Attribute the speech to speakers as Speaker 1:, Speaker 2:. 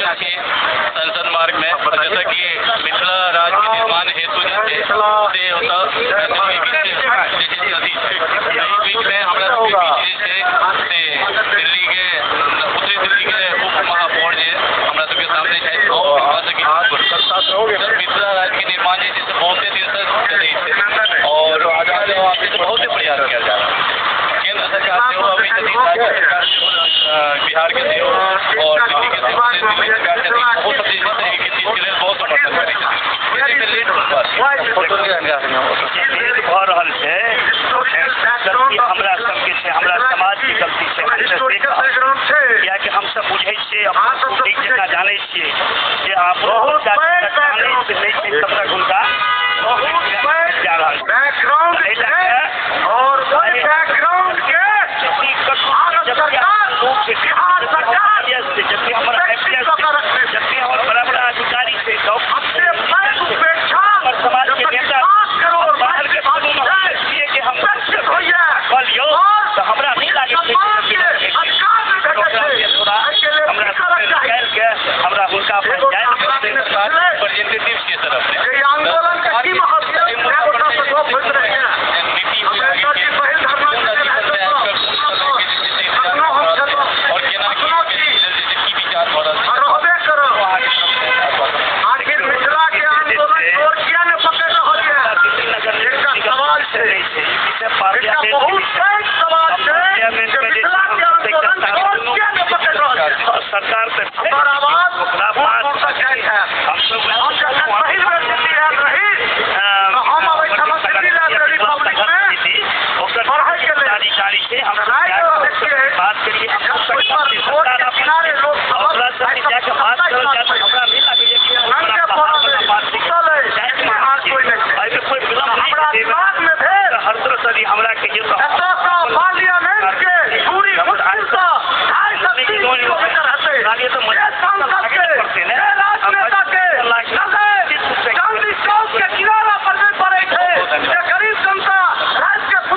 Speaker 1: पहुँचल छी संसद मार्ग में, जतऽ कि मिथिला राज्य के निर्माण हेतु जे छै से ओतऽ मैथिली के बीच जे छै से अथी छै। एहि बीच में हमरा सबके बीच जे छै से दिल्ली के उत्तरी दिल्ली के उप महापौर जे हमरा सबके सामने छथि, हुनका से किछु मिथिला राज्य के निर्माण जे छै से बहुते दिनसँ चलै छै और बहुते प्रयास कयल जा रहल छै। केंद्र सरकार सेहो अबै छथिन, राज्य सरकार सेहो, बिहार के सेहो और दिल्ली के सेहो, दिल्ली सरकार छथिन, ओहो सब जे छै से एहि चीजके लेल बहुत समर्थन करै छथिन। एहिमे लेट कोन बात छै?
Speaker 2: लेट भऽ रहल छै, गलती हमरा सबके छै, हमरा समाजके गलती छै। कियाकि हमसब बुझै छियै, अपना नीक जकाँ जानै छियै जे अपनो बच्चा जानै छै नहि छै तब तक हुनका जा रहल छै। एहि लए कऽ जबकि हमर IPS छै, जबकि हमर बड़ा बड़ा अधिकारी छै, डॉक्टर, हमर समाज के नेता, बाहर के छियै कि हम कऽ लियौ, तऽ हमरा नहि लागै छै कि थोड़ा हमरा निकालि के हमरा हुनका पर जाय पड़तै।
Speaker 1: रिप्रेजेंटेटिव छियै सर अपने, नीति और केना की विचार भऽ रहल छै?
Speaker 2: दिल्ली नगर निगम नहि छै, ई विषय पार्लियामेंट में जे छै सरकार तऽ छै, ओकरा पास हमसब ओकर अधिकारी छै, हम बात करिए, सरकार ओकरा सब जाके बात करल जाए।